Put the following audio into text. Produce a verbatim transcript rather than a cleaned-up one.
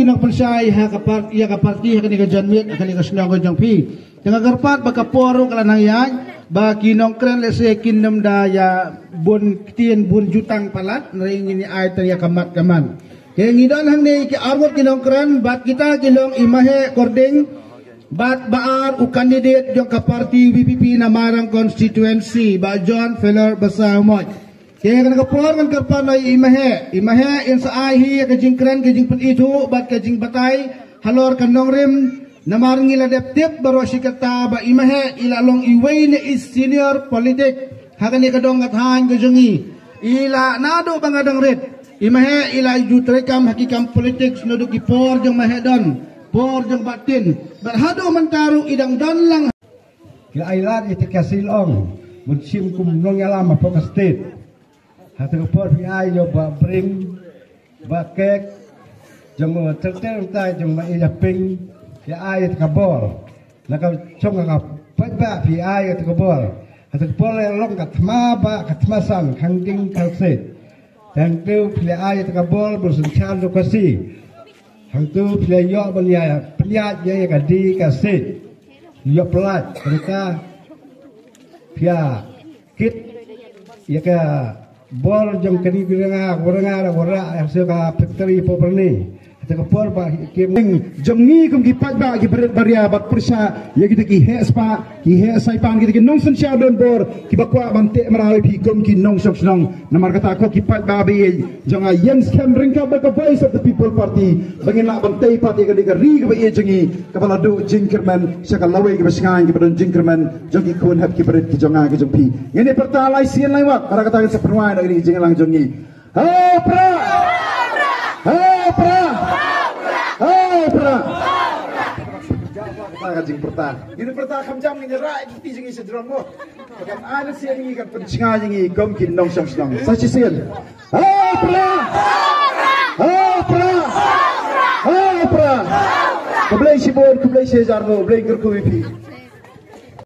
Nang pynshai ha ka parti, ïa ka parti ha kane ka janmiet ha kane ka shnong ka jong phi. Te nga kyrpad ba ka por ruh ka la nang ïaid ba ki nongkren lehse kin nym da ïa bun ktien bun jutang palat, hynrei ngin ïa ai tang ïa ka mat ka man. Te ngi don hangne ki arngut ki nongkren bad kita ki long i Maheh Kording bad ba ar u candidate jong ka parti V P P na Mairang constituency, Bah John Feller Basaiawmoit. Te kane ka por ngan kyrpad ïa i Maheh, i Maheh in sa ai hi ïa ka jingkren ka jingpynithuh bad ka jingbatai halor ka nongrim. Namar ngi la dep tip baroh shi katta ba i Maheh i la long iwei na i senior politik ha kane ka dong ka thaiñ ka jong ngi. I la naduh ba nga dang rit, i Maheh i la ju treikam ha ki kam politik naduh ki por jong Maheh Don, por jong Bah Tin, bad haduh mynta ruh i dang don lang. Ki ai lad ïa ka Shillong, bun shim kum nongïalam hapoh ka state. Ha kata ka por phi ai ïa Bah Bring, Bah Kek, jong Bah Ter Ter, jong Bah Ïa Ping, phi ai ïa ka bor. Na ka shong ka paidbah phi ai ïa ka bor. Ha kata ka por la long ka thma bah ka thma san khang ding khang state. Tang tu phi la ai ïa ka bor bun synshar jong ka state. Hangtu phi la ïoh ban ïa pynïaid ïa ka D ka state. Ïoh pyllait, kata phi ïa kit ïa ka bor jong kane ka ranga, ka ranga, ka ranga, ïa ka factory poh Byrni. Kata ka por ba ki jong ngi kum ki paidbah ki barit baria bad pyrshah ïa kita ki heh spah, ki heh saipan, kita ki nongsynshar donbor kiba kwah ban teh mraw ïa phi kum ki nongshong shnong. Namar kata ko ki paidbah ba ïeit jong nga, ïeng skhem ryngkat bad ka Voice of the People Party ba ngin lah ban tei pat ïa kane ka ri kaba ïeit jong ngi, kaba la duh jingkyrmen sha ka lawei kaba shngaiñ, kaba don jingkyrmen jong ki khun hep ki barit ki jong nga ki jong phi. Ngin ïa pyrta lai sien lai wat, para kata ngin sa pynwai na kane ka jingïalang jong ngi. Ho Prah! Ho Prah! Ho Prah! Kata ka jingpyrta. Ngin ïa pyrta kham jam, ngin ïa rah ïa ki kti jong ngi sha jrong mo. Kan ai lad sien ngi, kan pynshngaiñ ïa ngi kum ki nongshong shnong. Sa shisien. Ho Prah! Ho Prah! Ho Prah! Khublei shibun, khublei shihajar nguh, Blei un kyrkhu ïa phi.